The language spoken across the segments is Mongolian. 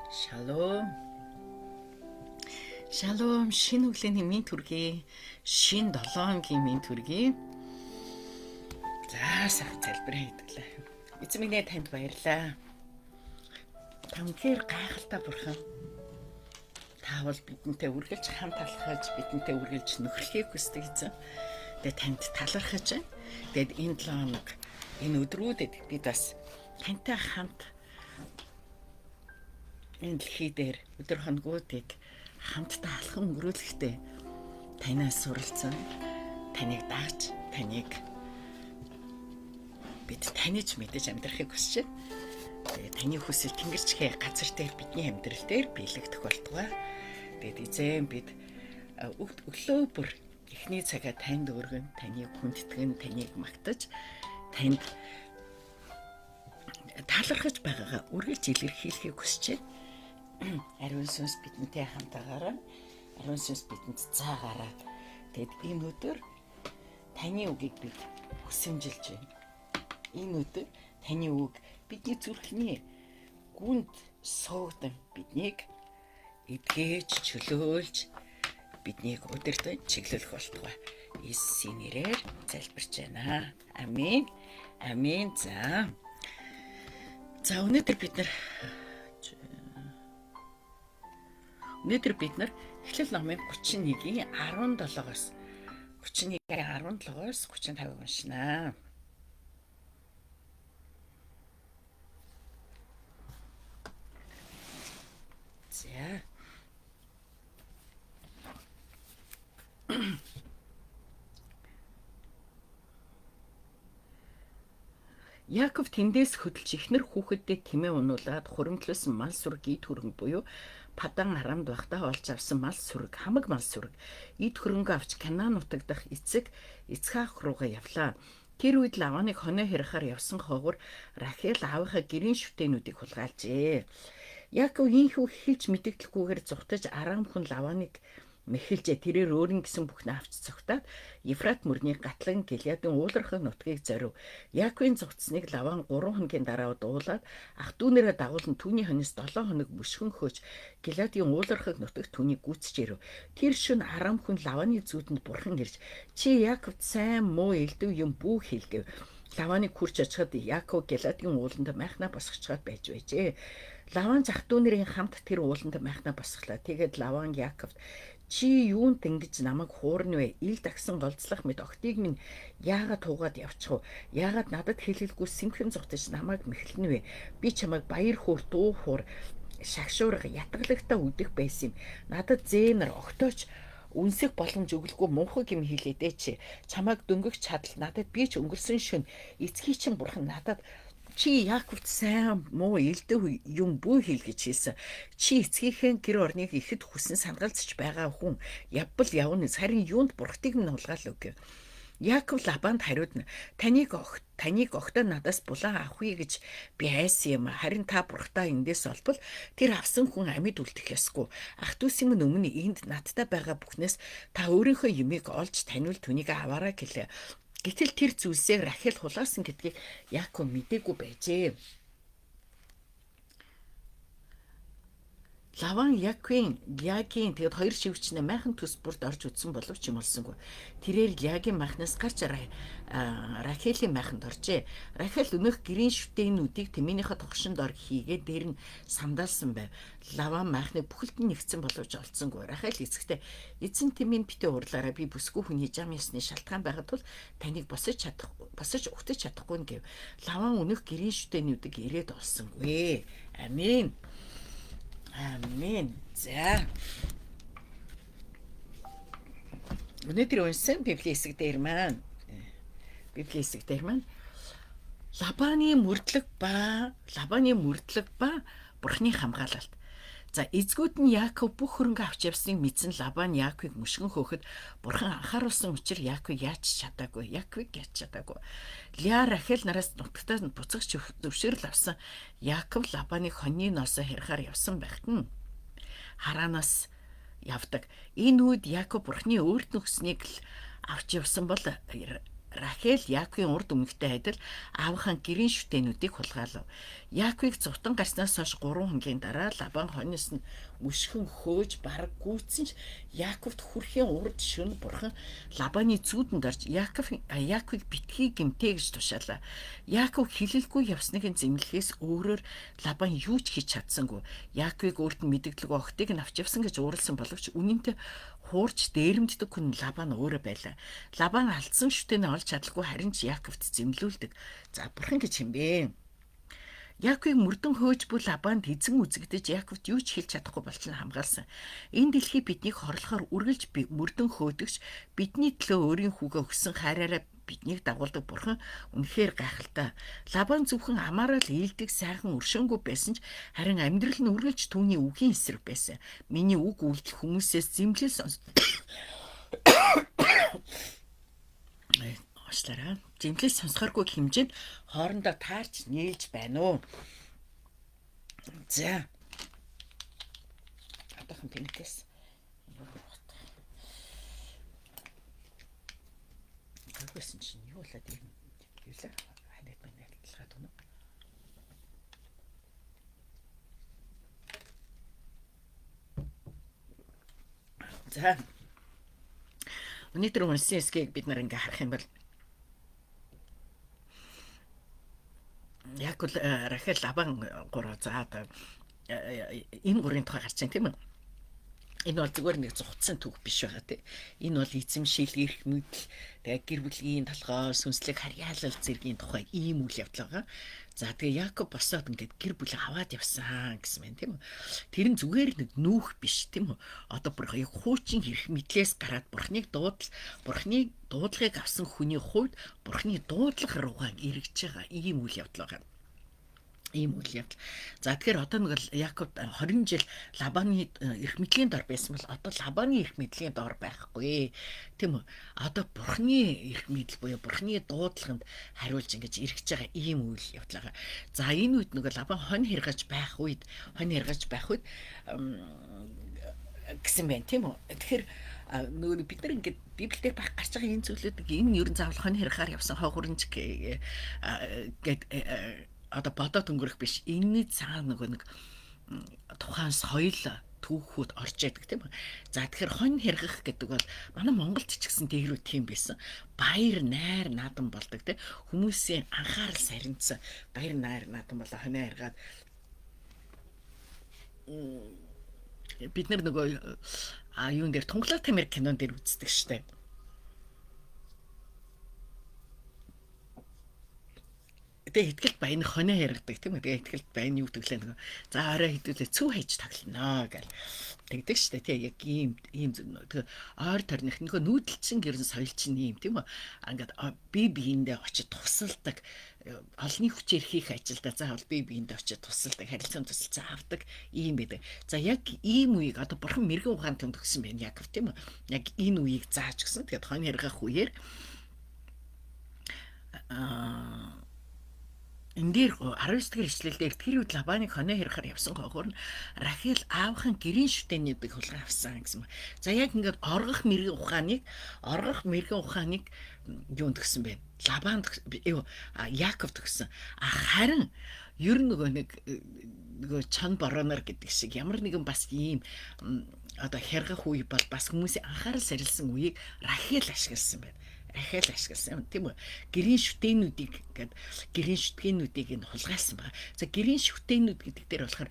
Шалом. Шалом, шинэ өглөөний минь төргий, шинэ 7 хоногийн минь төргий. За, сайхан залбираа хийдэглээ. Эзэн минь ээ, танд баярлалаа. Та үнэхээр гайхалтай бурхан. Та бол бидэнтэй үргэлж хамт алхаж, бидэнтэй үргэлж нөхөрлөхийг хүсдэг эзэн. Тэгээд танд талархаж байна. Тэгээд энэ 7 хоног, энэ өдрүүдэд бид бас тантай хамт энэ дэлхий дээр өдөр хоногуудыг хамтдаа алхан өнгөрүүлэхдээ танаас суралцсан, таныг дагж, таныг бид таних мэдэж амьдрахыг хүсэж байна. Тэгээд таны хүсэл тэнгэрчгээ газар дээр бидний амьдрал дээр биелэгдэх болтугай. Тэгээд эзэн бид өглөө бүр эхний цагаа танд өргөн, таныг хүндэтгэн, таныг магтаж, танд талархаж байгаагаа үргэлж илэрхийлэхийг хүсэж байна. Ариун сүнс бидэнтэй хамт байгаарай. Ариун сүнс бидэнд заагаарай. Тэгэд энэ өдөр таны үгийг бид хүсэмжилж байна. Энэ өдөр таны үг бидний зүрхний гүнд суугдан биднийг эдгэж, чөлөөлж, биднийг удирдан чиглүүлэх болтугай. Иесусийн нэрээр залбирч байна. Амен. Амен. За. За өнөөдөр бид нар Эхлэл номын 31-ийн 17-оос 31-ийн 17-оос 35-ыг уншина. За. Яаков тэндээс хөдөлж эхнэр хүүхэддээ тэмээ унуулаад хуримтлуулсан мал сүрэг эд хөрөнгө буюу Падан Арамд байхдаа олж авсан мал сүрэг, хамаг мал сүрэг эд хөрөнгө авч Канаан нутаг дахь эцэг Ицхак руугаа явлаа. Тэр үед Лаваныг хонио хэрахаар явсан хойгуур Рахел аавынхаа гэрийн шүтээнүүдийг хулгайлжээ. Яаков ийнхүү хэлж мэдэгдлэхгүйгээр зугтаж Арам хүн Лаваныг мэхэлжээ. Тэрээр өөр нь гэсэн бүхнээ авч цогтаад Ефрат мөрний гатлан Гилеадын уулархаг нутгийг зорив. Яаковын зугтсныг Лаван 3 хоногийн дараа дуулаад ах дүүнэрээ дагуулан түүний хоньос 7 хоног мөшгөн хөөж Гилеадын уулархаг нутагт түүнийг гүйцэж ирэв. Тэр шөнө Арам хүн Лаваны зүүдэнд бурхан ирж чи Яаковд сайн муу элдэв юм бүү хэлгэв. Лаваныг хүрч очиход Яаков Гилеадын ууланд майхнаа босгочхоод байж байжээ. Лаван зах дүүнэрийн хамт тэр ууланд майхнаа босглоо. Тэгээд Лаван Яаковд чи юунд ингэж намайг хуурна вэ? Ил дагсан голцлох мэт октыг минь яагаад туугаад явчих вэ? Яагаад надад хэлэлгүй сэмхэн зугтаж намайг мэхлэнэ вэ? Би чамайг баяр хөөр, дуу хуур, шагшуурга, ятгалагтаа үдэх байсан юм. Надад зээнэр октооч үнсэх боломж өглөгүй мунхаг юм хэлээдээ чи. Чамайг дөнгөх чадал надад би ч өнгөрсөн шөнө эцгийн чинь бурхан надад чи Яаковт сайн муу элдэв юм бүү хэл гэж хэлсэн. Чи эцгийнхээ гэр орныг ихэд хүсэн сангалзч байгаа хүн явбал явна. Харин юунд бурхтыг минь хулгаал үг гэв. Яаков Лабанд хариудна. Таныг огтоо надаас булан авахгүй гэж би айсан юм. Харин та бурхтаа эндээс олбол тэр авсан хүн амьд үлдэх ёсгүй. Ах дүүсийн минь өмнө энд надтай байгаа бүхнээс та өөрийнхөө юмыг олж таниул түүнийг аваарай гэлээ. Гэтэл тэр зүйлсээ Рахел хулаасан гэдгийг Яаков мдээгүй байжээ. Лаван Яковын Лягийн тэгэд хоёр шивгчнээ майхан төс бүрд орж үтсэн боловч юм олсонгүй. Тэрээр Лягийн майхнаас гарч Рахелийн майханд оржээ. Рахел өнөөх гэрийн шүтээнүүдийг тэмээнийхээ тогшинд ор хийгээд дээр нь самдаалсан байв. Лаван майхныг бүхэлд нь нэгцэн боловч олцсонгүй. Рахел эцэгтэй эзэн тэмээн битээ уурлаарай. Би бүсгүй хүний жам ясны шалтгаан байгаа тул таныг босож чадах босож угтаж чадахгүй гэв. Лаван өнөөх гэрийн шүтээнүүдийг ирээд олсонгүй. Амен. Амен. За. Өнөөдөр уншсан Библийн хэсэг дээр маань Библийн хэсэг дээр маань Лабаны мөрдлөг ба Бурхны хамгаалалт. За, эцгүүд нь Яаков бүх хөрөнгө авч явсныг мэдсэн Лабан Яаковыг мөшгөн хөөхөд Бурхан анхааруулсан учир Яаковыг яаж чадаагүй. Яаковыг яаж чадаагүй. Леа, Рахел нараас нутагтаа буцах зөвшөөрөл авсан Яаков Лабаныг хоньны ноосоо хэрахаар явсан байхад нь Харанаас явдаг. Энэ үед Яаков Бурхны өөрт нөхснийг л авч явсан бол Рахел Яаковын урд өмнөхтэй адил аавынхаа гэрийн шүтээнүүдийг хулгайлав. Яаковыг зутан гарснаас хойш 3 хоногийн дараа Лабан хойноос нь мөшгөн хөөж бараг гүйцсэн ч Яаковт хүрэхийн урд шөнө бурхан Лабаны зүүдэнд орж Яаковыг битгий гэмтээ гэж тушаалаа. Яаков хилэлгүй явсныг нь зэмлэхээс өөрөөр Лабан юу ч хийж чадсангүй. Яаковыг өөрт нь мэдэгдлгүй охтыг нь авч явсан гэж ууралсан боловч үнэнтэй хуурч дээрэмддэг хүн Лабан өөрөө байлаа. Лабан алдсан шүтэнэ олж чадалгүй харин ч Яаковт зэмлүүлдэг. За бурхан гэж юм бэ? Яаковыг мөрдөн хөөж бүл Лабанд эзэн үзэгдэж Яаковт юу ч хэлж чадахгүй болчихно хамгаалсан. Энэ дэлхий биднийг хорлохоор үргэлж мөрдөн хөөдөгч бидний төлөө өөрийн хүүгээ өгсөн хайраараа биднийг дагуулдаг бурхан үнэхээр гайхалтай. Лабан зөвхөн амаараа л ээлдэг сайхан өршөөнгүй байсан ч харин амьдрал нь үргэлж түүний үгийн эсрэг байсан. Миний үг үйлдэл хүмүүсээс зэмлэл сонс уучлаарай. Зэмлэл сонсохооргүй хэмжээнд хоорондоо таарч нийлж байна уу? За. Одоохон тэнэкээс гайгүйсэн чинь юу болоод юм юулаа ханаад маань альталгаад өгнө. За. Өнөөдөр уншсан хэсгийг бид нар ингээ харах юм бол яг л Рахел Лабан гурав за одоо энэ гурийн тухай гарч байна тийм үү? Энэ бол зүгээр нэг зугтсан түүх биш байгаа тий. Энэ бол эзэмшил, эрх мэдэл, тэгээ гэр бүлийн толгой, сүнслэг харьяалал зэргийн тухай ийм үйл явдал байгаа. За тэгээ Якоб босоод ингээд гэр бүл аваад явсан гэсэн байна тийм үү. Тэр нь зүгээр нэг нүүх биш тийм үү. Одоо бүр яг хуучин эрх мэдлээс гараад бурхныг дуудал, бурхны дуудлагыг авсан хүний хувьд бурхны дуудлага руугаа эргэж байгаа ийм үйл явдал байгаа. Ийм үйл явдал. За тэгэхээр одоо нэг л Якоб 20 жил Лабаны эрх мэдлийн дор байсан бол одоо Лабаны эрх мэдлийн дор байхгүй. Тийм үү? Одоо Бурхны эрх мэдэл буюу Бурхны дуудлаганд хариулж ингэж эргэж байгаа ийм үйл явдал байгаа. За энэ үед нөгөө Лабан хонь хэргаж байх үед, хонь хэргаж байх үед гэсэн байна тийм үү? Тэгэхээр нөгөө бид нар ингээд Библиэлд байх гарч байгаа энэ зүйлүүд энэ ер нь заавал хонь хэргаар явсан хоо хүрэнч гээд одоо бодоод өнгөрөх биш. Энэний цаана нөгөө нэг тухайн соёл түүхүүд орж яадаг тийм үү. За тэгэхээр хонь хэргэх гэдэг бол манай Монголд ч гэсэн дээрүү тийм байсан. Баяр найр наадам болдог тийм. Хүмүүсийн анхаарал сарницсан баяр найр наадам болоо хонио хэргаад бид нар нөгөө юун дээр Тунгалаг Тамир кинон дээр үздэг штэ. Тэгээ ихтгэлт баян хонио яригдаг тийм үү. Тэгээ ихтгэлт баян юу гэдэг лээ нөгөө. За орой хэдүүлээ цүү хайж тоглоно гэл. Тэгдэг штэ тий яг ийм ийм тэгээ ойр тойрных нөгөө нүүдэлчин гэрэн соёл чинь ийм тийм үү. Ингээд би биендээ очиж тусалдаг олонний хүчээр хийх ажилдаа заавал бие биендээ очиж тусалдаг, харилцан тусалцаа авдаг ийм байдаг. За яг ийм үеийг одоо бурхан мэрэгэн ухаан түнд өгсөн байна Яков тийм үү. Яг энэ үеийг зааж өгсөн. Тэгээд хонь яргах үеэр энэ дээр 19 дахь ишлэл дээр тэр үед Лабаныг хонио хэрхээр явсан хойгоор нь Рахел аавынхаа гэрийн шүтээнүүдийг хулгай авсан гэсэн ба. За яг ингээд оргох мэрэгэн ухааныг юунд өгсөн бэ? Лабанд юу Яаковд өгсөн. А харин ер нь нөгөө нэг нөгөө чан бороноор гэдэг шиг ямар нэгэн бас ийм одоо хяргах үе бол бас хүмүүсийн анхаарал сарилсан үеийг Рахел ашигласан байна. Рахел ашигласан тийм үү? Гэрийн шүтээнүүдийг ингээд гэрийн шүтээнүүдийг нь хулгайлсан байгаа. За гэрийн шүтээнүүд гэдэг дээр болохоор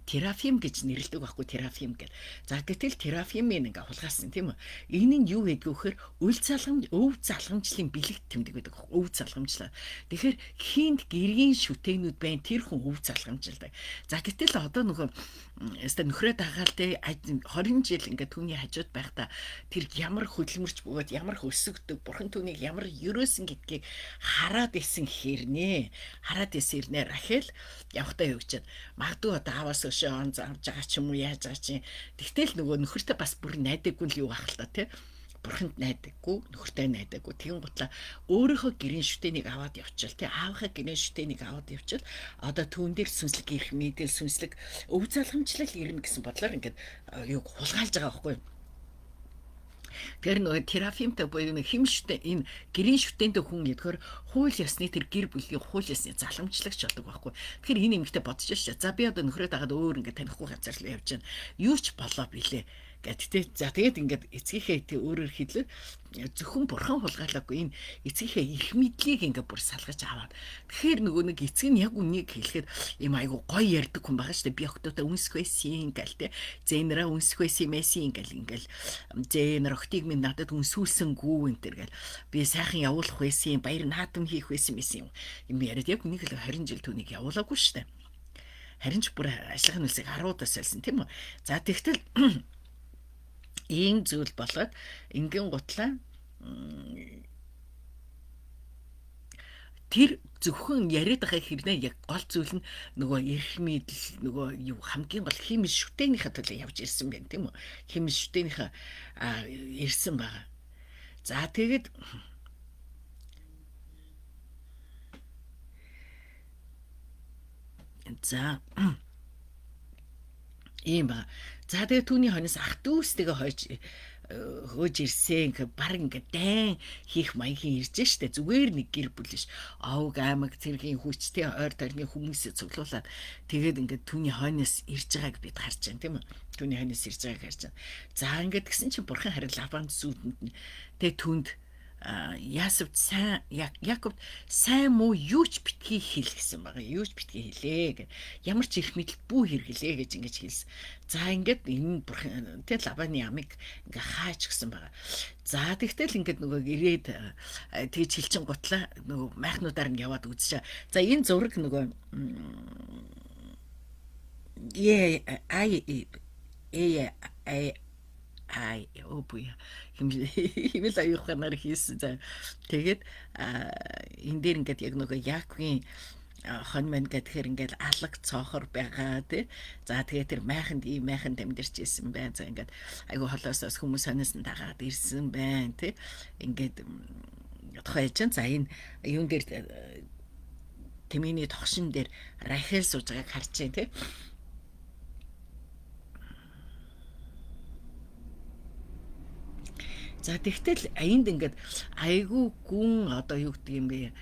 терафим гэж нэрлэдэг байхгүй терафим гэл. За гэтэл терафимыг ингээд хулгайлсан тийм үү? Энэ нь юу гэдэг вэ гэхээр үл залгамж, өв залгамжлын бэлэг тэмдэг гэдэг байхгүй өв залгамжлаа. Тэгэхээр хинт гэрийн шүтээнүүд байна тэр хүн өв залгамжилдаг. За гэтэл одоо нөгөө өстө нөхрөө дагаал те 20 жил ингээд түүний хажууд байхдаа тэр ямар хөдөлмөрч бөгөөд ямар өсөгдөг бурхан түүнийг ямар ерөөсөн гэдгийг хараад исэн хэрнээ. Хараад исэн хэрнээ Рахел явхдаа юу гэж магадгүй одоо ааваас өшөө он авч байгаа ч юм уу яаж байгаа чинь. Тэгтэл нөгөө нөхөртөө бас бүр найдаггүй л юу ах л та тий. Бурханд найдаггүй, нөхөртэй найдаггүй. Тэгэн гутлаа өөрийнхөө гэрийн шүтэнийг аваад явчвал тий аавынхаа гэрийн шүтэнийг аваад явчвал одоо түүн дээр сүнслэг эрх мэдэл, сүнслэг өв залгамжлал ирнэ гэсэн бодлоор ингээд юу хулгайлж байгаа байхгүй юу? Тэр нөгөө терафимтай буюу нэг хим шүтэн энэ гэрийн шүтэнтэй хүн гэдгээр хууль ёсны тэр гэр бүлийн хууль ёсны заламжлагч болдог байхгүй. Тэгэхээр энэ эмэгтэй бодож шээ. За би одоо нөхрөө дагаад өөр ингээд танихгүй газар л явж байна. Юу ч болоо билээ гэт тэ. За тэгээд ингээд эцгийнхээ тэ өөрөөр хэлбэл зөвхөн бурхан хулгайлаагүй энэ эцгийнхээ эрх мэдлийг ингээд бүр салгаж аваад. Тэгэхээр нөгөө нэг эцэг нь яг үнийг хэлэхэд юм айгу гоё ярьдаг хүн байгаа шүү дээ. Би охтуудаа үнсэх байсан гэл тэ. Зээнэрээ үнсэх байсан юм гэл ингээл зээнэр охтыг минь надад үнсүүлсэнгүү энэ төр гэл. Би сайхан явуулах байсан, баяр наадам хийх байсан юм юм яриад яг үнийг л 20 жил түүнийг явуулаагүй шүү дээ. Харин ч бүр ажлынхын үлсийг 10 удаа сольсон тийм үү. За тэгтэл ийм зүйл болоод ингэн гутлаа тэр зөвхөн яриад байгаа хэрнээ яг гол зүйл нь нөгөө эрх мэдэл нөгөө юу хамгийн гол химэл шүтээнийхээ төлөө явж ирсэн байна тийм үү. Химэл шүтээнийхээ ирсэн байгаа. За тэгээд за ийм ба. За тэгээ түүний хойноос ах дүүстэйгээ хойж хөөж ирсэн баг ингээ дайн хийх маягийн ирж штэ. Зүгээр нэг гэр бүл биш. Овг аймаг цэргийн хүчтэй ойр тойрны хүмүүсээ цуглуулад тэгээд ингээ түүний хойноос ирж байгааг бид харж байна тийм үү. Түүний хойноос ирж байгааг харж байна. За ингээд гисэн чинь бурхан харин Лаванд зүүдэнд нь тэгээ түнд Яасавд сайн Яаковд сайн муу юу ч битгий хэл гэсэн байгаа. Юу ч битгий хэлээ гэх. Ямар ч эрх мэдэл бүү хэрэглээ гэж ингэж хэлсэн. За ингээд энэ бурхан тэ Лаваны амыг ингээ хаач гэсэн байгаа. За тэгтэл ингээд нөгөө ирээд тэгж хэлчин гутлаа нөгөө майхнуудаар нь яваад үзчихэ. За энэ зураг нөгөө Е ай э э ай оо буя химэл аюуханаар хийсэн. За тэгээд энэ дээр ингээд яг нөгөө Яаковын хон мэн гэхээр ингээд алаг цоохор байгаа тий. За тэгээд тэр майханд ийм майханд амьдарч исэн байна. За ингээд айгу холоосоос хүмүүс хоноос нь дагаад ирсэн байна тий. Ингээд тухай чинь за энэ юун дээр тэмээний тогшин дээр Рахел сууж байгааг харж байна тий. За тэгтэл энд ингээд айгүй гүн одоо юу гэдэг юм бэ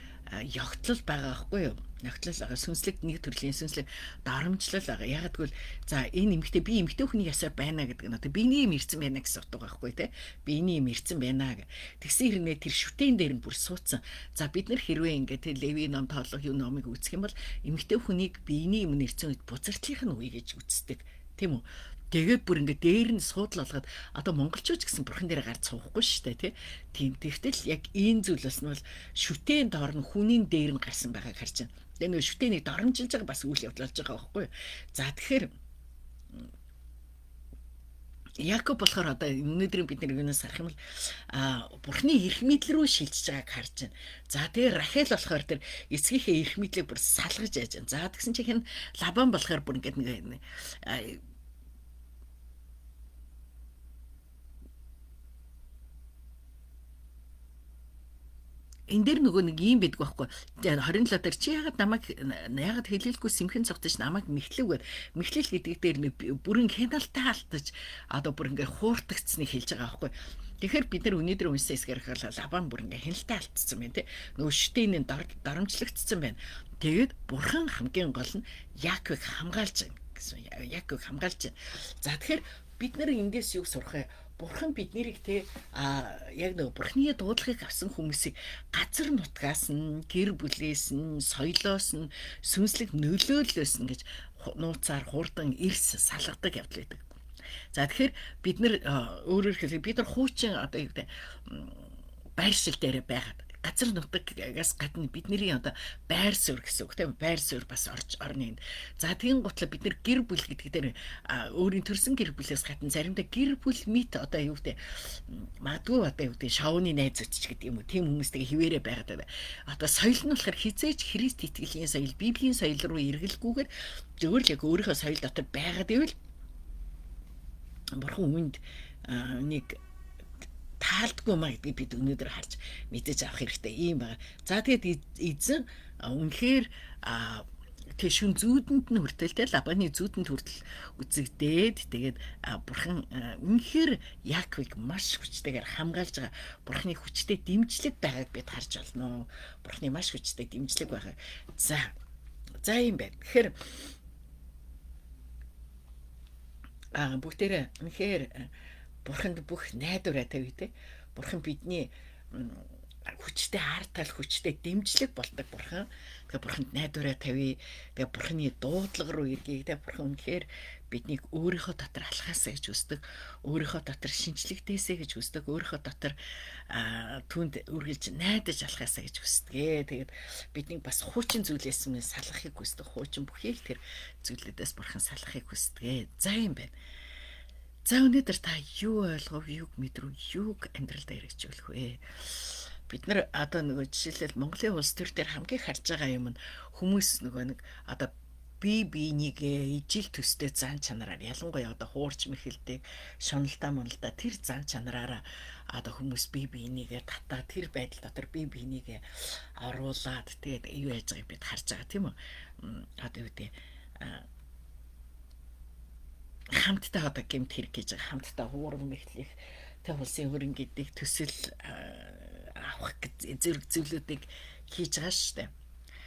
ёгтлол байгаа байхгүй юу? Ёгтлол байгаа. Сүнслэг нэг төрлийн сүнслэг доромжлол байгаа. Яг тэгвэл за энэ эмэгтэй би эмэгтэй хүний ясаар байна гэдэг нь одоо биений юм ирсэн байна гэсэн утга байхгүй тий. Биений юм ирсэн байна гэх. Тэгсэн хэрнээ тэр шүтэн дээр нь бүр суудсан. За бид нар хэрвээ ингээд тий Леви ном тоолох юу номыг үзэх юм бол эмэгтэй хүнийг биений юм ирсэн үед бузартлынх нь үе гэж үздэг. Тийм үү? Тэгээд бүр ингээд дээр нь суудлал болгоод одоо монголчууд ч гэсэн бурхан дээр гарч суухгүй шүү дээ тий. Тийм тэгтэл яг ийм зүйл болсон бол шүтэн доор нь хүний дээр нь гарсан байгааг харж байна. Тэгээ нөгөө шүтэнийг доромжилж байгаа бас үйл явдал болж байгаа байхгүй юу. За тэгэхээр Якоб болохоор одоо өнөөдрийн бид нар юунаас харах юм бол бурхны эрх мэдэл рүү шилжиж байгааг харж байна. За тэгээ Рахел болохоор тэр эцгийнхээ эрх мэдлийг бүр салгаж яаж байна. За тэгсэн чинь хэн Лабан болохоор бүр ингээд нэг энэ дээр нөгөө нэг юм байдаг байхгүй. 27 дээр чи яагаад намайг яагаад хэлэлгүй сэмхэн цогтож намайг мэхлэв гэд. Мэхлэл гэдэг дээр нэг бүрэн хяналтай алтаж одоо бүр ингээ хууртагцсныг хэлж байгаа байхгүй. Тэгэхээр бид нар өнөөдөр уншсан хэсгээр харахад Лабан бүр ингээ хяналтай алдсан байна те. Нөгөө шүтээний доромжлогдсон байна. Тэгээд бурхан хамгийн гол нь Яаковыг хамгаалж байна гэсэн. Яаковыг хамгаалж байна. За тэгэхээр бид нар эндээс юу сурах вэ? Бурхан биднэрийг те яг нэг бурхны дуудлагыг авсан хүмүүсийг газар нутгаас нь, гэр бүлээс нь, соёлоос нь, сүнслэг нөлөөллөөс нь гэж нууцаар хурдан эрс салгадаг явдал байдаг. За тэгэхээр бид нар өөрөөр хэлбэл бид нар хуучин одоо юу гэдэг байршил дээр байгаад газар нутагаас гадна бидний одоо байр суурь гэсэн үг тийм байр суурь бас орж орно энд. За тэгин гутлаа бид нэр гэр бүл гэдэг дээр өөрийн төрсэн гэр бүлээс гадна заримдаа гэр бүл мэт одоо юу гэдэг магадгүй одоо юу гэдэг шоуны найзууд ч гэдэг юм уу тийм хүмүүстэйгээ хിവэрэ байгаад байна. Одоо соёл нь болохоор хизээж Христ итгэлийн соёл, Библийн соёл руу эргэлгүйгээр зөвөр л яг өөрийнхөө соёл дотор байгаад ивэл бурхан хүнд нэг таалдгүй маа гэдгийг бид өнөөдөр харж мэдэж авах хэрэгтэй ийм байна. За тэгээд эзэн үнэхээр Тэг шүн зүүдэнд нь хүртэл те Лабаны зүүдэнд хүртэл үзэгдээд тэгээд бурхан үнэхээр Яаковыг маш хүчтэйгээр хамгаалж байгаа бурханы хүчтэй дэмжлэг байгааг бид харж байна. Бурханы маш хүчтэй дэмжлэг байгаа. За. За юм байна. Тэгэхээр бүгдээрээ үнэхээр бурханд бүх найдвараа тавья те. Бурхан бидний хүчтэй ар тал хүчтэй дэмжлэг болдог бурхан. Тэгээ бурханд найдвараа тавья. Тэгээ бурханы дуудлага руу иргэе. Тэгээ бурхан үнэхээр биднийг өөрийнхөө дотор алхаасаа гэж хүсдэг. Өөрийнхөө дотор шинчлэгдээсэй гэж хүсдэг. Өөрийнхөө дотор түүнд үргэлж найдаж алхаасаа гэж хүсдэг. Тэгээд биднийг бас хуучин зүйлээс минь салгахыг хүсдэг. Хуучин бүхий л тэр зүйлүүдээс бурхан салгахыг хүсдэг. За юм байна. За өнөөдөр та юу ойлгов, юг мэдрв, юг амьдралдаа хэрэгжүүлэх вэ? Бид нар одоо нөгөө жишээлбэл Монголын улс төр дээр хамгийн харж байгаа юм нь хүмүүс нөгөө нэг одоо бие биенийгээ ижил төстэй зан чанараар ялангуяа одоо хуурч мэхэлдэг, шоналдаа моналдаа тэр зан чанараараа одоо хүмүүс бие биенийгээ татаа тэр байдал дотор бие биенийгээ оруулаад тэгээд юу яаж байгааг бид харж байгаа тийм үү? Одоо юу гэдэг хамтдаа одоо гэмт хэрэг гэж байгаа, хамтдаа хуурам мэхлэх тэг улсын хөрөнгө гэдэг төсөл авах зэрэг зүйлүүдийг хийж байгаа шүү дээ.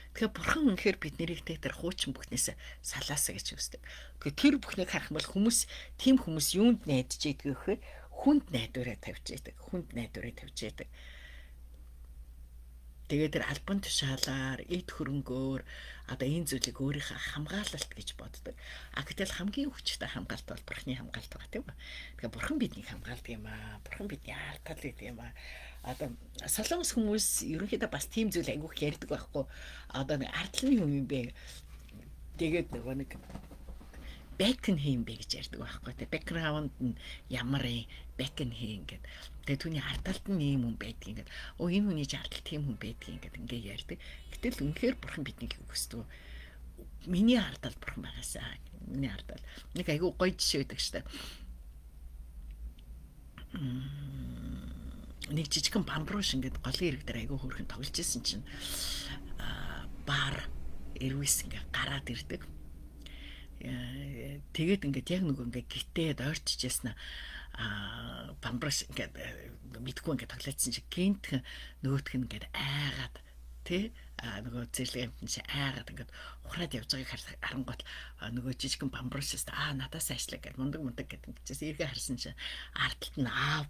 Тэгэхээр бурхан үнэхээр бид нарыг тэр хуучин бүхнээс салаасаа гэж үздэг. Тэгэхээр тэр бүхнийг харах юм бол хүмүүс тийм хүмүүс юунд найдаж идэх вэ гэхээр хүнд найдвараа тавьж идэг. Хүнд найдвараа тавьж идэг. Тэгээд тэр албан тушаалаар, эд хөрөнгөөр одоо энэ зүйлийг өөрийнхөө хамгаалалт гэж боддог. А гэтэл хамгийн хүчтэй хамгаалт бол бурхны хамгаалт байгаа тийм үү? Тэгэхээр бурхан биднийг хамгаалдаг юм аа. Бурхан бидний ар тал гэдэг юм аа. Одоо солонгос хүмүүс ерөнхийдөө бас тийм зүйл айгүйх ярьдаг байхгүй. Одоо нэг ардлын юм юм бэ. Тэгээд нөгөө нэг бэкн хийм бэ гэж ярьдаг байхгүй те. Бэкграунд нь ямар юм бэкн хийн гэд. Тэгээ түүний ардалд нь ийм хүн байдгийг ингээд. Өө энэ хүний жардал тийм хүн байдгийг ингээд ингээ ярьдаг. Гэтэл үнэхээр бурхан биднийг хүсдэг. Миний ардал бурхан байгаасаа. Миний ардал. Нэг айгүй гоё жишээ байдаг штэ. Нэг жижигхэн бамбрууш ингээд голын ирэг дээр айгүй хөөрхөн тоглож исэн чинь бар эрвис ингээ гараад ирдэг. Тэгээд ингээд яг нөгөө ингээд гитээд ойртчихсэн бамбраш ингээд мэдгүй ингээд тоглоодсэн чи гинт нөгөөх нь ингээд айгаад тий нөгөө зэрлэг амтэн чи айгаад ингээд ухраад явж байгааг харангуут нөгөө жижигхэн бамбрашаас надаас айшлаа гэд мундаг мундаг гэд ингэжээс эргээ харсан чи ардталт нь аав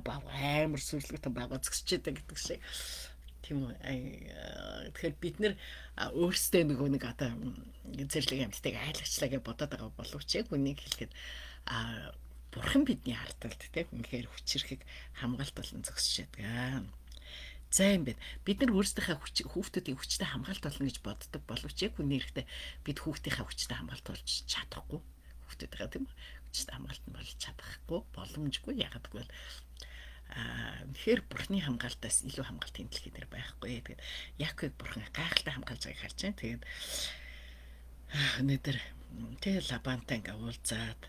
ба амар сүрлэгтэн байгаа зөксөж байдаг гэдэг шиг. Тийм үү. Тэгэхээр бид нэр өөрсдөө нөгөө нэг одоо зэрлэг амьтдыг айлгачлаа гэж бодоод байгаа боловч яг үнийг хэлэхэд бурхан бидний ардталд тийм үнэхээр хүчирхэг хамгаалт болон зөксөж байдаг. За юм байна. Бид нар өөрсдийнхээ хүүхдүүдийн хүчтэй хамгаалт болно гэж боддог боловч яг үнэ эрэхтэй бид хүүхдийнхээ хүчтэй хамгаалт болж чадахгүй. Хүүхдүүдийнхээ тийм үү? Хүчтэй хамгаалт нь болж чадахгүй, боломжгүй. Яагаад гэвэл үнэхээр бурхны хамгаалтаас илүү хамгаалт энэ дэлхий дээр байхгүй. Тэгээд Яаковыг бурхан гайхалтай хамгаалж байгааг харж байна. Тэгээд өнөөдөр тэ Лабантай ингээ уулзаад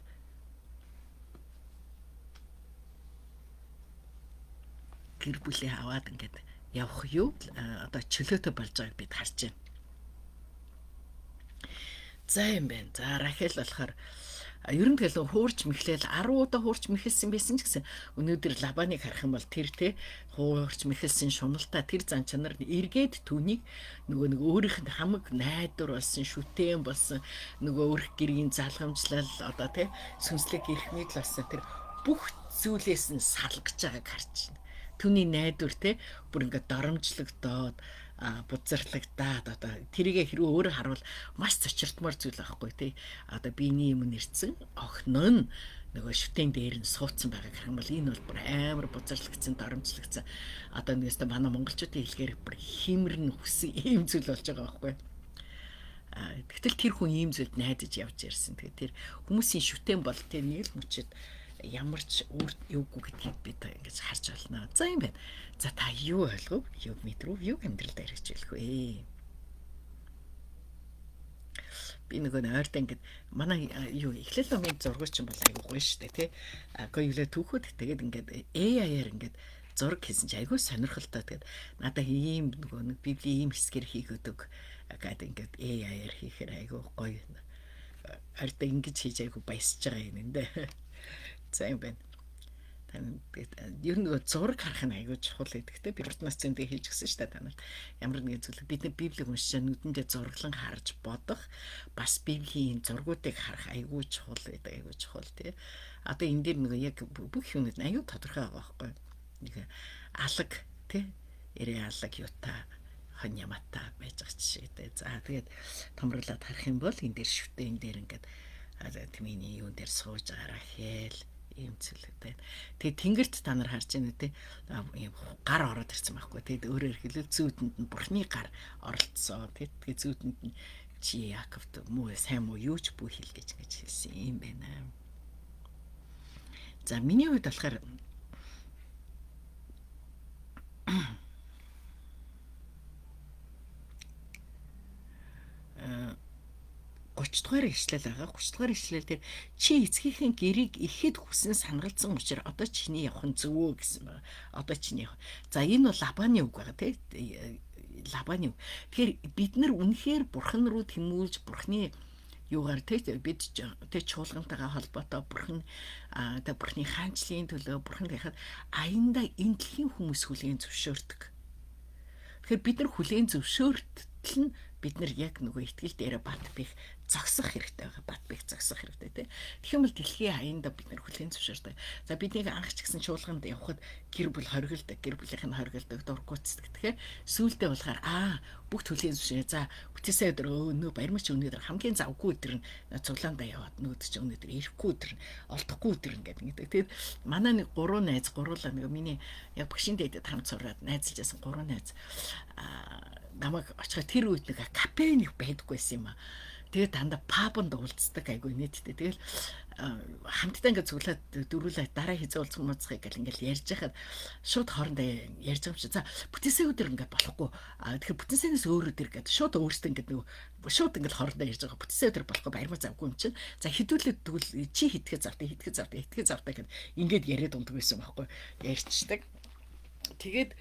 гэр бүлээ аваад ингээд явах юу одоо чөлөөтэй болж байгааг бид харж байна. За юм байна. За Рахел болохоор ер нь тэгэл хуурч мэхлээл 10 удаа хуурч мэхэлсэн байсан ч гэсэн өнөөдөр Лабаныг харах юм бол тэр те хуурч мэхэлсэн шуналтай тэр зан чанар нь эргээд түүнийг нөгөө нэг өөрийнх нь хамаг найдвар болсон, шүтэн болсон, нөгөө өөрх гэрийн залгамжлал одоо те сүнслэг эрх мэдэл болсон тэр бүх зүйлээс нь салгаж байгааг харж байна. Түүний найдвар те бүр ингээд доромжлогдоод бузарлагдаад одоо тэрийгэ хэрвээ өөрөө харуул маш цочирдмоор зүйл байхгүй тий. Одоо биений юм нэрцэн охин нь нөгөө шүтэн дээр нь суудсан байгааг харах юм бол энэ бол бүр амар бузарлагдсан, доромжлогдсон. Одоо нэгээс манай монголчуудын хэлгээр бүр химэр нь хүссэн ийм зүйл болж байгаа байхгүй. Гэтэл тэр хүн ийм зүйлд найдаж явж ирсэн. Тэгээд тэр хүмүүсийн шүтэн бол тэр нэг л мөчөд ямар ч үр юугүй гэдгийг бид ингэж харж байна. За юм байна. За та юу ойлгов? Юу мэдрв? Юу амьдралд хэрэгжүүлэх вэ? Би нөгөө ойртой ингээд манай юу эхлэл номын зураг чинь бол айгүй гоё штэ тий. Гоё юлээ түүхүүд тэгээд ингээд AI-аар ингээд зураг хийсэн чи айгүй сонирхолтой. Тэгээд надаа ийм нөгөө нэг библийн ийм хэсгэр хийх өгдөг гэдэг ингээд AI-аар хийхээр айгүй гоё. Арда ингэж хийж айгүй баясж байгаа юм энэ. За юм байна. Тэгээд ер нь нөгөө зураг харах нь айгүй чухал гэдэг те. Би урднаас зөндөө хэлж гисэн шүү дээ та нарт. Ямар нэгэн зүйлийг бид нар Библийг уншиж нүдэндээ зураглан харж бодох, бас Библийн зургуудыг харах айгүй чухал гэдэг, айгүй чухал те. Одоо энэ дээр нөгөө яг бүх юмнууд айгүй тодорхой байгаа байхгүй. Нэг алаг те. Эрэ алаг юута хон ямата байж байгаа жишээтэй. За тэгээд томруулаад харах юм бол энэ дээр шүтээ, энэ дээр ингээд тэмээний юун дээр сууж байгаараа хээл ийм зүйлүүд байна. Тэгээд тэнгэрт та нар харж байна те, ийм гар ороод ирсэн байхгүй. Тэгээд өөрөөр хэлбэл зүүдэнд нь бурхны гар оролцсон. Тэгээд зүүдэнд нь чи Яаковт муу сайн муу юу ч бүү хэл гэж ингэж хэлсэн юм байна. За миний хувьд болохоор э 30 дугаар ишлэл байгаа. 30 дугаар ишлэл дээр чи эцгийнхээ гэрийг ихэд хүсэн сангалзсан учраас одоо чиний явах нь зөвөө гэсэн байна. Одоо чиний явах. За энэ бол Лабаны үг байгаа тий. Лабаны үг. Тэгэхээр бид нар үнэхээр бурхан руу тэмүүлж бурханы юугаар тий бид тий чуулгантайгаа холбоотой бурхан тэ бурханы хаанчлалын төлөө бурхан гэхэд аяндаа энэ дэлхийн хүмүүс хүлээн зөвшөөрдөг. Тэгэхээр бид нар хүлээн зөвшөөртөл нь бид нар яг нөгөө итгэл дээрээ бат бих зогсох хэрэгтэй байгаа. Бат бих зогсох хэрэгтэй тий. Тэгэх юм бол дэлхийн аяндаа бид нар хүлээн зөвшөөрдөг. За биднийг анх ч гэсэн чуулганд явхад гэр бүл хоригддаг, гэр бүлийнх нь хоригддаг, дургуутдаг. Тэгэхээр сүүлдээ болохоор бүгд хүлээн зөвшөөрөө. За бүтээсээ өдөр өнөө баярмач өнөөдөр хамгийн завгүй өдөр нь цуглаандаа яваад нөгөөд чи өнөөдөр ирэхгүй өдөр нь олдохгүй өдөр ингээд гэдэг. Тэгээд манай нэг гурван найз гуруулаа нэг миний яг багшийн дээдэд хамт сураад найзалж байсан гурван найз намайг очиход тэр үед нэг кафе нэг байдаггүй байсан юм аа. Тэгээд дандаа пабонд уулздаг айгүй нийтдээ. Тэгэл хамтдаа ингээд цуглаад дөрвөлээ дараа хизээ уулзах мууцхыг гэл ингээд ярьж хахад шууд хоорондоо ярьж байгаа юм чи. За бүтээсээ өдөр ингээд болохгүй. Тэгэхээр бүтээсээс өөр өдөр ингээд шууд өөртөө ингээд нөгөө шууд ингээд хоорондоо ярьж байгаа. Бүтээсээ өдөр болохгүй баярмаа завгүй юм чинь. За хідүүлээд тэгвэл чи хитгэх завтай хитгэх завтай хитгэх завтай гэд ингээд яриад ундаг байсан байхгүй. Ярьчдаг. Тэгээд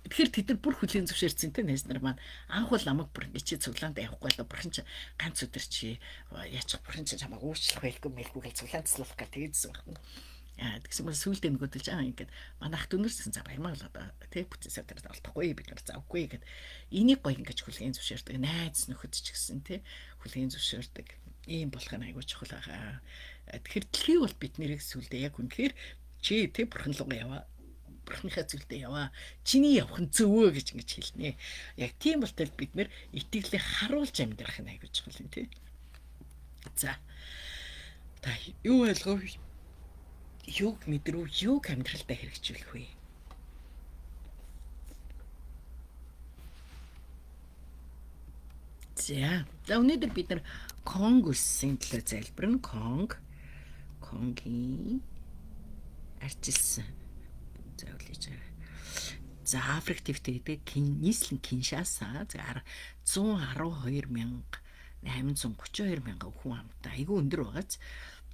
тэгэхээр тэд нар бүр хүлээн зөвшөөрсөн те найз нар маань анх бол намайг бүр ингэ чи цуглаанд явахгүй л бурхан чи ганц өдөр чи яачих бурхан чи чамайг уучлах байлгүй мэлгүй гэж цуглаанд цэцлэх гал тэгээдсэн байхгүй. Тэгсэн бол сүүлдээ нөгөөдөлж ингээд манай ах дүүнэрсэн за баярмаа л одоо те бүтээсээ тэр олдохгүй бид нар завгүй гэд энийг гоё ингэж хүлээн зөвшөөрдөг найз нөхөд ч гэсэн те хүлээн зөвшөөрдөг ийм болох нь айгүй чухал байгаа. Тэгэхээр дэлхий бол бид нэрийг сүүлдээ яг үнэхээр чи те бурхан руугаа яваа бурхныхаа зүйлдээ яваа. Чиний явах нь зөвөө гэж ингэж хэлнэ. Яг тийм болтол бид нэр итгэлээ харуулж амьдрах нь айгүй чухал юм тий. За. Та юу ойлгов? Юуг мэдрүү, юуг амьдралдаа хэрэгжүүлэх вэ? За. За өнөөдөр бид нар Конг улсын төлөө залбирна. Конг. Конгийн арчилсан заавал хийж байгаа. За Африк твт гэдэг нийслэн Киншаса за 112 832 мянган хүн амтай айгүй өндөр байгааз.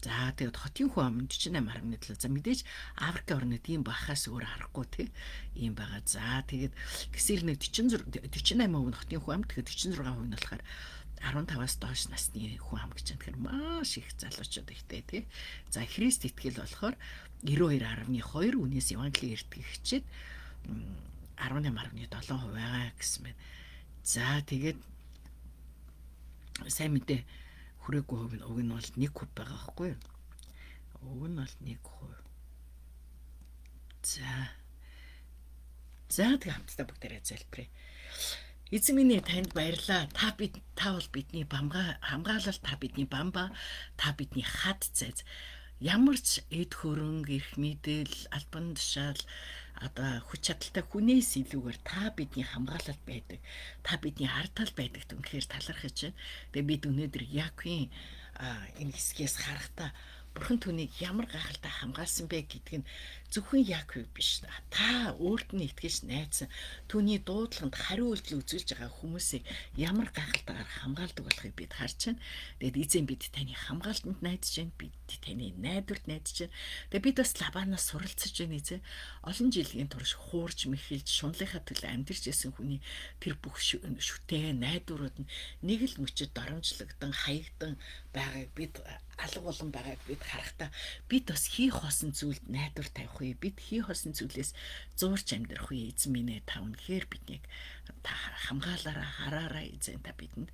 За тэгээд хотын хүн ам 48.7. За мэдээж Африк орнод ийм бахаас өөр аргагүй тий ийм байгаа. За тэгээд гисэр нэг 46 48% нь хотын хүн ам, тэгэхээр 46% нь болохоор 15-аас доош насны хүн ам гэж байна. Тэгэхээр маш их залуучууд ихтэй тий. За Христ итгэл болохоор 92.2, үнээс Евангелие эртгэгчид 18.7% байгаа гэсэн байна. За тэгээд сайн мэдээ хүрээгүй хувь нь уг нь бол 1% байгаа байхгүй юу? Уг нь бол 1%. За. За тэг хамтдаа бүгдээрээ залбирая. Эзэн минь танд баярлалаа. Та бол бидний хамгаалал, та бидний бамба, та бидний хад цайз. Ямар ч эд хөрөнгө, эрх мэдэл, албан тушаал, одоо хүч чадалтай хүнээс илүүгээр та бидний хамгаалал байдаг. Та бидний ард тал байдаг үнэхээр талархаж байна. Тэгээ бид өнөөдөр Яаковын энэ хэсгээс харахтаа Бурхан түүнийг ямар гайхалтай хамгаалсан бэ гэдг нь зөвхөн Яаковыг биш. Та өөрт нь итгэж найдсан түүний дуудлаганд хариу үйлдэл үзүүлж байгаа хүмүүсийг ямар гайхалтайгаар хамгаалдаг болохыг бид харж байна. Тэгээд эзэн, бид таны хамгаалтанд найдаж байна. Бид таны найдварт найдаж байна. Тэгээд бид бас Лабанаас суралцж байна, эзэн. Олон жилийн турш хуурж мэхэлж шунлынхаа төлөө амьдарч исэн хүний тэр бүх шүтээ найдварууд нь нэг л мөчөд доромжлогдсон, хаягдан байгааг бид, алга болон байгааг бид харахтаа бид бас хийх хосон зүйлд найдвар тавих үе. Бид хийх хосон зүйлээс зуурч амьдрах үе. Эзэн минь ээ, та үнэхээр биднийг та хамгаалаараа, хараараа, эзэн. Та бидэнд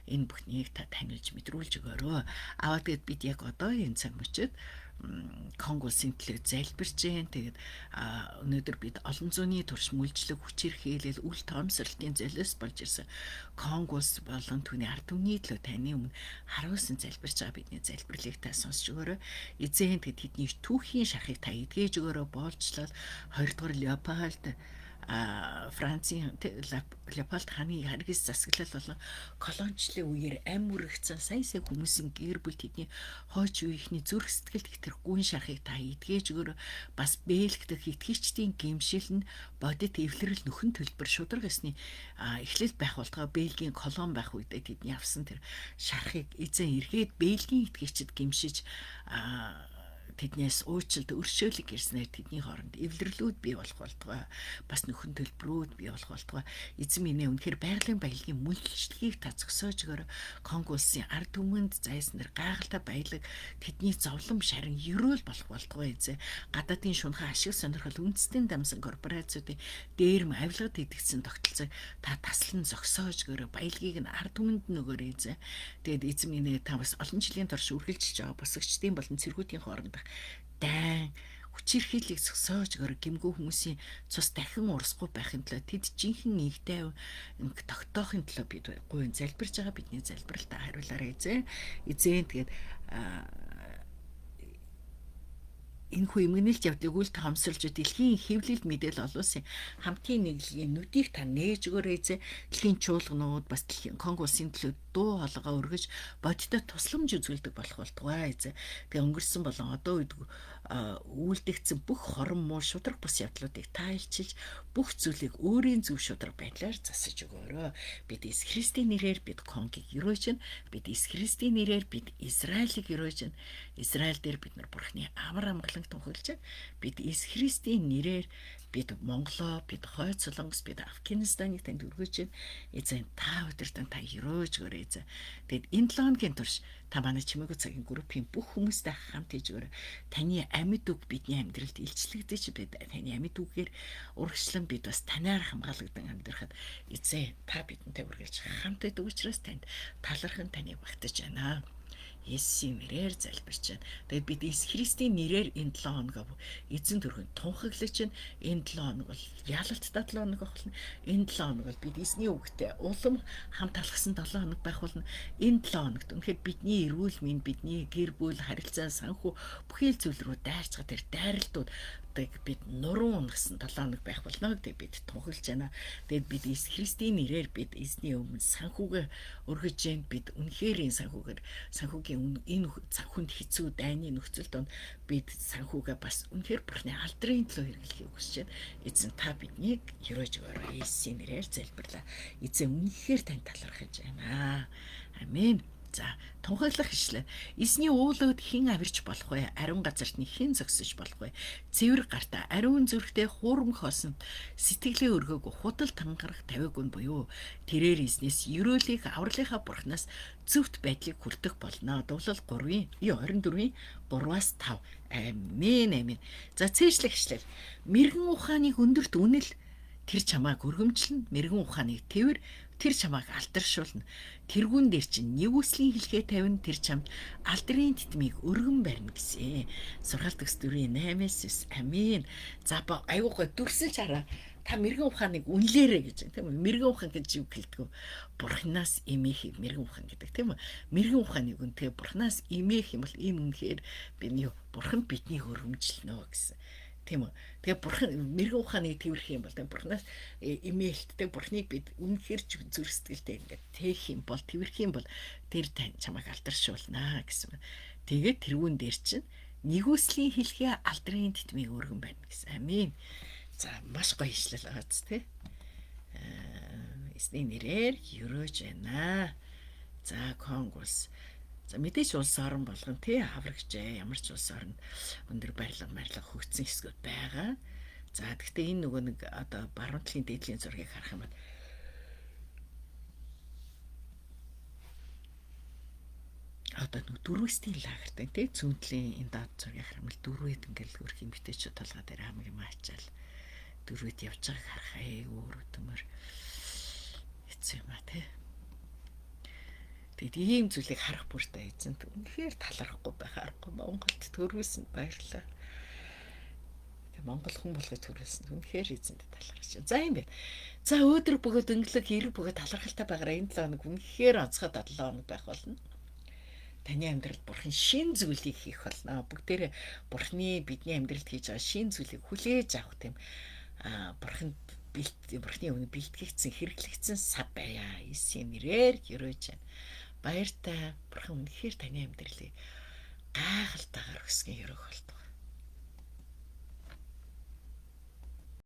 энэ бүхнийг та танилж мэдрүүлж өгөөрөө. Аваа, тэгээд бид яг одоо энэ цаг мөчид Конго улсын төлөө залбирч байна. Тэгээд өнөөдөр бид олон зууны турш мүлжлэг, хүчирхийлэл, үл тоомсорлтын золиос болж ирсэн Конго улс болон түүний ард түмний төлөө таны өмнө хариусан залбирч байгаа. Бидний залбирлыг та сонсч өгөөрэй. Эзэн, тэгээд тэдний түүхийн шархыг та эдгэж өгөөрэй, боолчлол 2 дугаар Леопольд, Францын Леопольд хааны харгас засаглал болон колоничлын үеэр ам үрэгцэн сая сая хүмүүсийн гэр бүл, тэдний хойч үеийнхний зүрх сэтгэлд их тэр гүн шархыг та эдгэж өгөөрэй. Бас Бельги дэх итгэгчдийн гэмшил нь бодит эвлэрэл, нөхөн төлбөр, шударга ёсны эхлэл байх болтугай. Бельгийн колони байх үедээ тэдний авсан тэр шархыг, эзэн, эргээд Бельгийн итгэгчид гэмшиж, тэднээс уучлалт, өршөөлөг ирснээр тэдний хооронд эвлэрлүүд бий болох болтугай. Бас нөхөн төлбөрүүд бий болох болтугай. Эзэн минь ээ, үнэхээр байгалийн баялагын мүлжлэгийг та зогсоож өгөөрэй. Конго улсын ард түмэнд зайсан тэр гайхалтай баялаг тэдний зовлон шарин ерөөл болох болтугай, эзэн. Гадаадын шунхаа ашиг сонирхол үндэстэн дамсан корпорациудын дээрм авилгад идэгдсэн тогтолцоог та таслан зогсоож өгөөрэй. Баялагийг нь ард түмэнд нь өгөөрэй, эзэн. Тэгээд эзэн минь ээ, та бас олон жилийн турш үргэлжилж байгаа босгочдын болон цэргүүдийн хоорондох дайн, хүчирхийллийг зогсоож өгөөрэй. Гэмгүй хүмүүсийн цус дахин урсгүй байхын төлөө, тэд жинхэнэ инхтэй тогтоохын төлөө бид гуйн залбирч байгаа. Бидний залбиралд хариулаарай, эзэн. Эзэн, тэгээд энэхүү эмгэнэлт явдлыг үл тоомсорлж дэлхийн хэвлэл мэдээлэл олон улсын хамтын нийглийн нүдийг та нээж өгөөрэй, эзэн. Дэлхийн чуулганууд бас дэлхийн Конго улсын төлөө дуу хоолойгоо өргөж бодиттой тусламж үзүүлдэг болох болтугай, эзэн. Тэгээ өнгөрсөн болон одоо үед үйлдэгдсэн бүх хорон муу шударга бус явдлуудыг та илчилж бүх зүйлийг өөрийн зөв шударга байдлаар засаж өгөөрэй. Бид Иесус Христийн нэрээр бид Конгыг ерөөж байна. Бид Иесус Христийн нэрээр бид Израилийг ерөөж байна. Израиль дээр бид нар Бурхны амар амгаланг тунхаглаж байна. Бид Иесус Христийн нэрээр бид Монголоо, бид Хойд Солонгос, бид Афганистаныг танд өргөж байна. Эзэн, та өдөртөн та ерөөж өгөөрэй, эзэн. Тэгэд энэ 7 хоногийн турш та манай чимээгүй цагийн группийн бүх хүмүүстэй хамт хийж өгөөрэй. Таны амьд үг бидний амьдралд илчлэгдэж, бид таны амьд үгээр урагшлан бид бас танаар хамгаалагдсан амьдрахад, эзэн, та бидэнтэй үргэлж хамт байдаг учраас танд талархан таныг багтаж байна. Есүсийн нэрээр залбирч байна. Тэгээд бид Иесус Христийн нэрээр энэ 7 хоногоо эзэн төрхөнд тунхаглаж байна. Энэ 7 хоног бол яалалттай 7 хоног болно. Энэ 7 хоног бол бид эзний үгтэй улам хамт алхсан 7 хоног байх болно. Энэ 7 хоногт үнэхээр бидний эрүүл мэнд, бидний гэр бүл, харилцаа, санхүү бүхий л зүйл рүү дайрч байгаа тэр дайралтууд бид нуруу унагсан 7 хоног байх болно гэдэг бид тунхаглаж байна. Тэгээд бид Иесус Христийн нэрээр бид эзний өмнө санхүүгээ өргөж байна. Бид үнэхээр энэ санхүүгээр, санхүүгийн энэ хүнд хэцүү дайны нөхцөл донд бид санхүүгээ бас үнэхээр Бурхны алдрын төлөө хэрэглэхийг хүсэж байна. Эзэн, та биднийг ерөөж өгөөрэй. Иесусийн нэрээр залбирлаа. Эзэн, үнэхээр танд талархаж байна. Амен. За, тунхаглах ишлэл. Эзний уулууд хэн авирч болох вэ? Ариун газарт нь хэн зогсож болох вэ? Цэвэр гартаа ариун зүрхтэй, хуурмаг хоосон сэтгэлээ өргөөгүй, худал тангарах тавиагүй нь буюу тэрээр эзнээс ерөөлийг, авралынхаа бурхнаас зөвхт байдлыг хүртэх болно. Дуулал 3-ын 24-ийн 3-аас 5. Амен, амен. За, цээжлэх ишлэл. Мэргэн ухааныг өндөрт үнэл, тэр чамааг өргөмжлөн, мэргэн ухааныг тэвэр, тэр чамааг алдаршуулна. Тэргүүн дээр чинь нэгүслийн хэлхээ тавина, тэр чамд алдрын тэтмийг өргөн барина гэсэн. Сургаал төгс 4-ийн 8-аас 9. Амен. За, айгуу гой дүрсэлж хараа. Та мэргэн ухааныг үнлээрэ гэж, тийм үү? Мэргэн ухаан гэж юу хэлдэг вэ? Бурханаас эмээхийг мэргэн ухаан гэдэг, тийм үү? Мэргэн ухааныг үнтэй бурханаас эмээх юм бол энэ үнэхээр бидний бурхан биднийг өргөмжлөнө гэсэн. Тийм үү? Тэгээ бурхан мэрэгэн ухааныг тэрвэрх юм бол, тэгээ бурханаас эмээлттэй, бурханыг бид үнэхээр зүрх сэтгэлтэй ингээд тээх юм бол, тэрвэрх юм бол тэр тань чамайг алдаршуулнаа гэсэн. Тэгээд тэргүүн дээр чинь нэгүслийн хэлхээ алдрын тэтмийг өргөн байна гэсэн. Амин. За маш гоё ишлэл байгаа ч тий. Эзний нэрээр өрөөж байна. За Конго улс. За мэдээж улс орон болгон тий аврагчээ. Ямар ч улс орон өндөр барилга марилга хөгжсөн хэсгүүд байгаа. За гэхдээ энэ нөгөө нэг одоо баруун талын дээдлийн зургийг харах юм бол одоо нэг дөрвөстийн лагертай тий цүнтлийн энэ даад зургийг харах юм бол дөрвөд ингээл хөрх эмгтээчүүд толгой дээр хамаг юм ачаал дөрвөд явж байгааг харах айгүй өөр өтмөр хэцүү юм а тий. Тэгэд ийм зүйлийг харах бүртээ эзэнт үнэхээр талархахгүй байх аргагүй. Монголд төрүүлсэнд баярлалаа. Тэг Монгол хүн болгож төрүүлсэнд үнэхээр эзэнт талархаж. За юм байна. За өдөр бөгөөд өнгөлөг хэрэг бөгөөд талархалтай байгаараа энэ 7 хоног үнэхээр онцгой 7 хоног байх болно. Таны амьдралд бурхан шин зүйлийг хийх болно. Бүгдээрээ бурханы бидний амьдралд хийж байгаа шин зүйлийг хүлээж авах тийм бурханд бурханы өмнө бэлтгэгдсэн хэрэглэгдсэн сав байя. Есүсийн нэрээр өрөөж байна. Баяртай. Бурхан үнэхээр таны амьдралыг гайхалтайгаар өсгөн өрөөх болтугай.